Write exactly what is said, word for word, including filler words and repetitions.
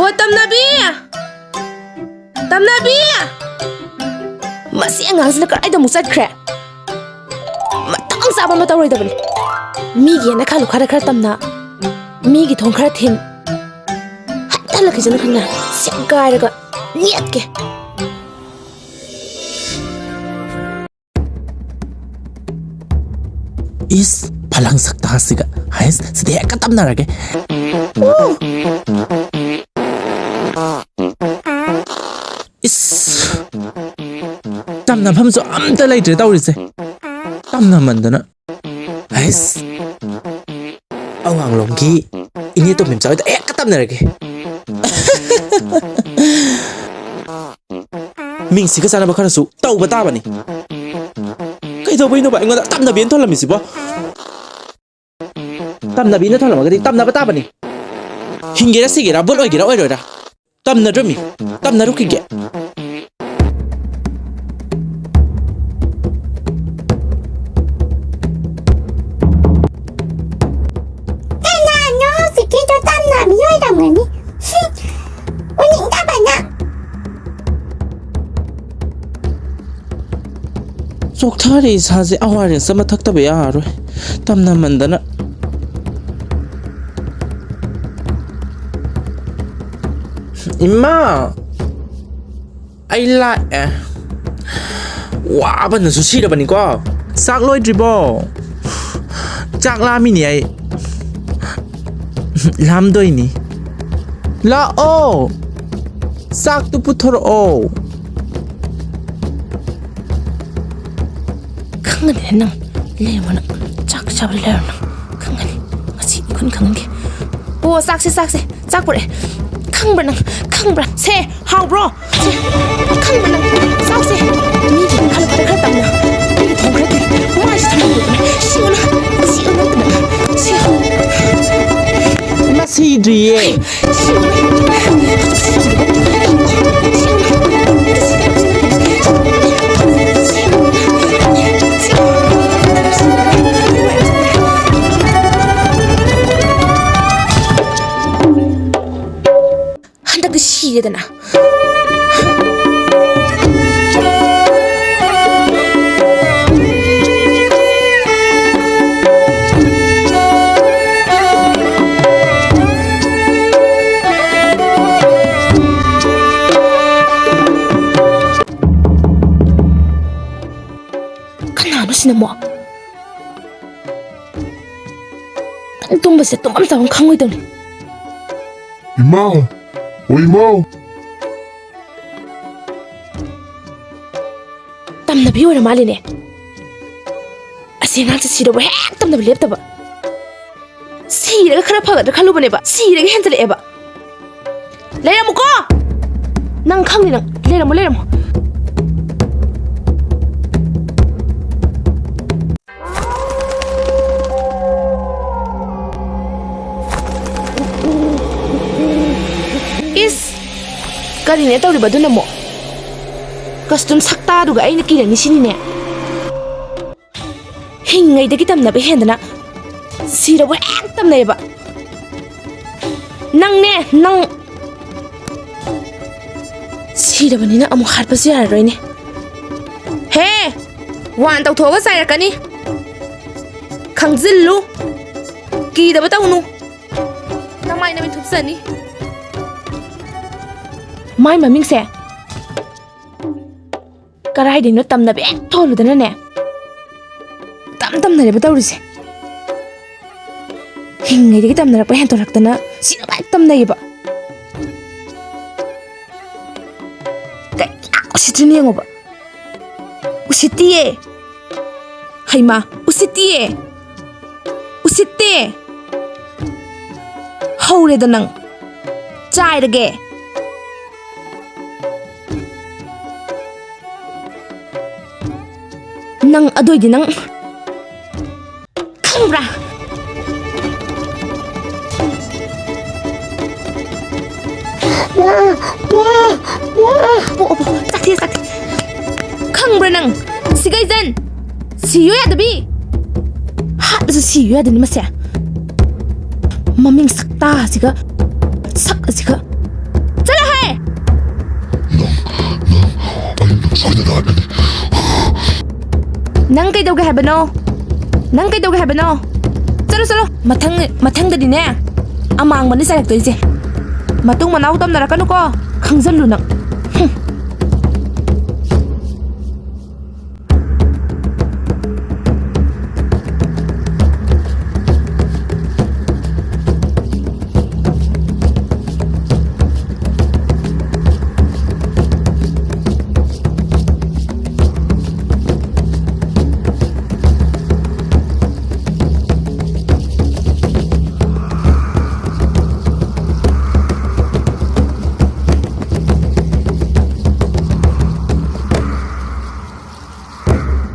ꯍꯣ, ꯇꯝꯅꯕꯤ! ꯇꯝꯅꯕꯤ! ꯃꯁꯤ ꯑꯉꯥꯡꯁꯤꯅ ꯀꯗꯥꯏꯗ ꯑꯃꯨꯛ ꯆꯠꯈ꯭ꯔꯦ? ꯃꯇꯥꯡ ꯆꯥꯕ ꯑꯃ ꯇꯧꯔꯣꯏꯗꯕꯅꯤ꯫ ꯃꯤꯒꯤ ꯍꯦꯟꯅ ꯈꯥ ꯂꯨꯈꯥꯗ ꯈꯔ ꯇꯝꯅ, ꯃꯤꯒꯤ ꯊꯣꯡ ꯈꯔ ꯊꯤꯟ꯫ ꯍꯟꯊ ꯍꯜꯂꯛꯈꯤꯁꯅꯨ ꯈꯪꯉꯦ꯫ ꯁꯦꯒꯥꯏꯔꯒ ꯅꯦꯠꯀꯦ꯫ ꯏꯁ, ꯐꯂꯪ ꯁꯛꯇꯥꯁꯤꯒ꯫ ꯍꯩꯁ, ꯁꯤꯗꯤ ꯍꯦꯛꯇ ꯇꯝꯅꯔꯒꯦ꯫ ꯏꯁ, ꯇꯝꯅꯐꯝꯁꯨ ꯑꯝꯇ ꯂꯩꯇ꯭ꯔꯦ ꯇꯧꯔꯤꯁꯦ꯫ ꯇꯝꯅꯃꯟꯗꯅ꯫ ꯍꯩꯁ, ꯑꯋꯥꯡꯂꯣꯝꯒꯤ ꯏꯅꯦ ꯇꯣꯝꯕꯤꯝꯆꯥ ꯍꯣꯏꯗ ꯍꯦꯛꯇ ꯇꯝꯅꯔꯒꯦ꯫ ꯃꯤꯡꯁꯤꯒ ꯆꯥꯟꯅꯕ ꯈꯔꯁꯨ ꯇꯧꯕ ꯇꯥꯕꯅꯤ꯫ ꯀꯩꯗꯧꯕꯩꯅꯣꯕ ꯑꯩꯉꯣꯟꯗ ꯇꯝꯅꯕꯤꯅ ꯊꯣꯜꯂꯝꯃꯤꯁꯤꯕꯣ? ꯇꯝꯅꯕꯤꯅ ꯊꯣꯜꯂꯝꯃꯒꯗꯤ ꯇꯝꯅꯕ ꯇꯥꯕꯅꯤ꯫ ꯍꯤꯡꯒꯦꯔꯥ ꯁꯤꯒꯦꯔꯥ, ꯚꯨꯠ ꯑꯣꯏꯒꯦꯔꯥ ꯑꯣꯏꯔꯣꯏꯔꯥ, ꯇꯝꯅꯗ꯭ꯔꯃꯤ꯫ ꯇꯝꯅꯔꯨꯈꯤꯒꯦ꯫ ꯀꯅꯥꯅꯣ ꯍꯧꯖꯤꯛꯀꯤꯗꯣ? ꯇꯝꯅꯕꯤ ꯑꯣꯏꯔꯝꯒꯅꯤ꯫ ꯍꯨꯝ, ꯎꯅꯤꯡꯗꯕꯅ꯫ ꯆꯣꯛꯊꯔꯦ ꯏꯁꯥꯁꯦ꯫ ꯑꯥꯔ ꯑꯦꯁ ꯑꯃ ꯊꯛꯇꯕ ꯌꯥꯔꯔꯣꯏ꯫ ꯇꯝꯅꯃꯟꯗꯅ꯫ ꯏꯃꯥ! ꯑꯩ ꯂꯥꯛꯑꯦ꯫ ꯋꯥꯕꯅꯁꯨ ꯁꯤꯔꯕꯅꯤꯀꯣ꯫ ꯆꯥꯛ ꯂꯣꯏꯗ꯭ꯔꯤꯕꯣ? ꯆꯥꯛ ꯂꯥꯝꯃꯤꯅꯦ ꯑꯩ꯫ ꯂꯥꯝꯗꯣꯏꯅꯤ꯫ ꯂꯥꯛꯑꯣ꯫ ꯆꯥꯛꯇꯨ ꯄꯨꯊꯣꯔꯛꯑꯣ꯫ ꯈꯪꯒꯅꯤꯅꯦ ꯅꯪ꯫ ꯂꯩꯔꯝꯃꯣ ꯅꯪ꯫ ꯆꯥꯛ ꯆꯥꯕ ꯂꯩꯔꯝꯃꯣ ꯅꯪ꯫ ꯈꯪꯒꯅꯤ꯫ ꯉꯁꯤ ꯏꯈꯨꯟ ꯈꯪꯍꯟꯒꯦ꯫ ꯑꯣ, ꯆꯥꯛꯁꯦ, ꯆꯥꯛꯁꯦ꯫ ꯆꯥꯛ ꯄꯨꯔꯛꯑꯦ꯫ ꯈꯪꯕ꯭ꯔꯥ ꯅꯪ? ꯈꯪꯕ꯭ꯔꯥ? ꯁꯦ, ꯍꯥꯎꯕ꯭ꯔꯣ? ꯁꯦ, ꯈꯪꯕ꯭ꯔꯥ ꯅꯪ? ꯆꯥꯎꯁꯦ꯫ ꯃꯤꯒꯤ ꯈꯜꯂꯛꯄꯗ ꯈꯔ ꯇꯝꯅ꯫ ꯃꯤꯒꯤ ꯊꯣꯡ ꯈꯔ ꯊꯤꯜ꯫ ꯃꯥꯏꯁꯦ ꯊꯝꯃꯝꯃꯣ꯫ ꯁꯤꯑꯣꯅ, ꯁꯤꯑꯣꯅ꯫ ꯁꯤ꯫ ꯃꯁꯤꯗ꯭ꯔꯤꯌꯦ꯫ ꯄꯤꯔꯦꯗꯅ꯫ ꯀꯅꯥꯅꯣ ꯁꯤꯅ ꯑꯃꯨꯛ? ꯇꯨꯝꯕꯁꯦ ꯇꯨꯝꯐꯝ ꯆꯥꯐꯝ ꯈꯪꯉꯣꯏꯗꯧꯅꯤ꯫ ꯏꯃꯥ! ꯑꯣ ꯏꯃꯥ! ꯇꯝꯅꯕꯤ ꯑꯣꯏꯔ ꯃꯥꯜꯂꯤꯅꯦ꯫ ꯑꯁꯤ ꯑꯉꯥꯡꯁꯦ ꯁꯤꯔꯕ ꯍꯦꯛ ꯇꯝꯅꯕ ꯂꯦꯞꯇꯕ꯫ ꯁꯤꯔꯒ ꯈꯔ ꯐꯒꯗ꯭ꯔꯥ ꯈꯜꯂꯨꯕꯅꯦꯕ, ꯁꯤꯔꯒ ꯍꯦꯟꯖꯜꯂꯛꯑꯦꯕ꯫ ꯂꯩꯔꯝꯃꯨꯀꯣ! ꯅꯪ ꯈꯪꯅꯤ ꯅꯪ꯫ ꯂꯩꯔꯝꯃꯣ, ꯂꯩꯔꯝꯃꯣ꯫ ꯏꯁ! ꯀꯔꯤꯅꯦ ꯇꯧꯔꯤꯕꯗꯨꯅ ꯑꯃꯨꯛ? ꯀꯁꯇꯨꯝ ꯁꯛꯇꯥꯗꯨꯒ ꯑꯩꯅ ꯀꯤꯔꯅꯤ ꯁꯤꯅꯤꯅꯦ꯫ ꯍꯤꯡꯉꯩꯗꯒꯤ ꯇꯝꯅꯕ ꯍꯦꯟꯗꯅ ꯁꯤꯔꯕ ꯍꯦꯛ ꯇꯝꯅꯩꯌꯦꯕ꯫ ꯅꯪꯅꯦ, ꯅꯪ꯫ ꯁꯤꯔꯕꯅꯤꯅ ꯑꯃꯨꯛ ꯍꯥꯠꯄꯁꯨ ꯌꯥꯔꯔꯣꯏꯅꯦ꯫ ꯍꯦ! ꯋꯥꯟ ꯇꯧꯊꯣꯛꯑꯒ ꯆꯥꯏꯔꯛꯀꯅꯤ꯫ ꯈꯪꯖꯤꯜꯂꯨ꯫ ꯀꯤꯗꯕ ꯇꯧꯅꯨ꯫ ꯅꯃꯥꯏ ꯅꯃꯤꯠ ꯊꯨꯞꯆꯅꯤ꯫ ꯃꯥꯏ ꯃꯃꯤꯡꯁꯦ ꯀꯔꯥꯏꯗꯩꯅꯣ ꯇꯝꯅꯕ ꯍꯦꯛ ꯊꯣꯜꯂꯨꯗꯅꯅꯦ꯫ ꯇꯝ ꯇꯝꯅꯔꯦꯕ ꯇꯧꯔꯤꯁꯦ꯫ ꯍꯤꯡꯉꯩꯗꯒꯤ ꯇꯝꯅꯔꯛꯄ ꯍꯦꯟꯇꯣꯔꯛꯇꯅ ꯁꯤꯅꯕ ꯍꯦꯛ ꯇꯝꯅꯩꯌꯦꯕ꯫ ꯀꯌꯥ ꯎꯁꯤꯠꯇ꯭ꯔꯤꯅꯣ ꯌꯦꯡꯉꯣꯕ꯫ ꯎꯁꯤꯠꯇꯤꯌꯦ꯫ ꯍꯩꯃꯥ, ꯎꯁꯤꯠꯇꯤꯌꯦ꯫ ꯎꯁꯤꯠꯇꯦ꯫ ꯍꯧꯔꯦꯗ ꯅꯪ꯫ ꯆꯥꯏꯔꯒꯦ꯫ ꯅꯪ ꯑꯗꯨꯏꯗꯤ ꯅꯪ ꯈꯪꯕ꯭ꯔꯥ? ꯄꯣꯛꯑꯣ, ꯄꯣꯛꯑꯣ, ꯆꯥꯊꯦ, ꯆꯥꯊꯦ꯫ ꯈꯪꯕ꯭ꯔꯥ ꯅꯪ? ꯁꯤꯒꯩꯖꯟ! ꯁꯤꯌꯨ ꯌꯥꯗꯕꯤ! ꯍꯥꯠꯂꯁꯨ ꯁꯤꯌꯨ ꯌꯥꯗꯅꯤ ꯃꯁꯦ꯫ ꯃꯃꯤꯡ ꯁꯛꯇꯥꯁꯤꯒ, ꯁꯛ ꯑꯁꯤꯒ꯫ ꯆꯠꯂꯣꯍꯦ! ꯅꯪ ꯀꯩꯗꯧꯒꯦ ꯍꯥꯏꯕꯅꯣ? ꯅꯪ ꯀꯩꯗꯧꯒꯦ ꯍꯥꯏꯕꯅꯣ? ꯆꯠꯂꯣ, ꯆꯠꯂꯣ꯫ ꯃꯊꯪ, ꯃꯊꯪꯗꯗꯤꯅꯦ, ꯑꯃꯥꯡꯕꯅꯤ ꯆꯥꯏꯔꯛꯇꯣꯏꯁꯦ꯫ ꯃꯇꯨꯡ ꯃꯅꯥꯎ ꯇꯝꯅꯔꯛꯀꯅꯨꯀꯣ, ꯈꯪꯖꯜꯂꯨ ꯅꯪ꯫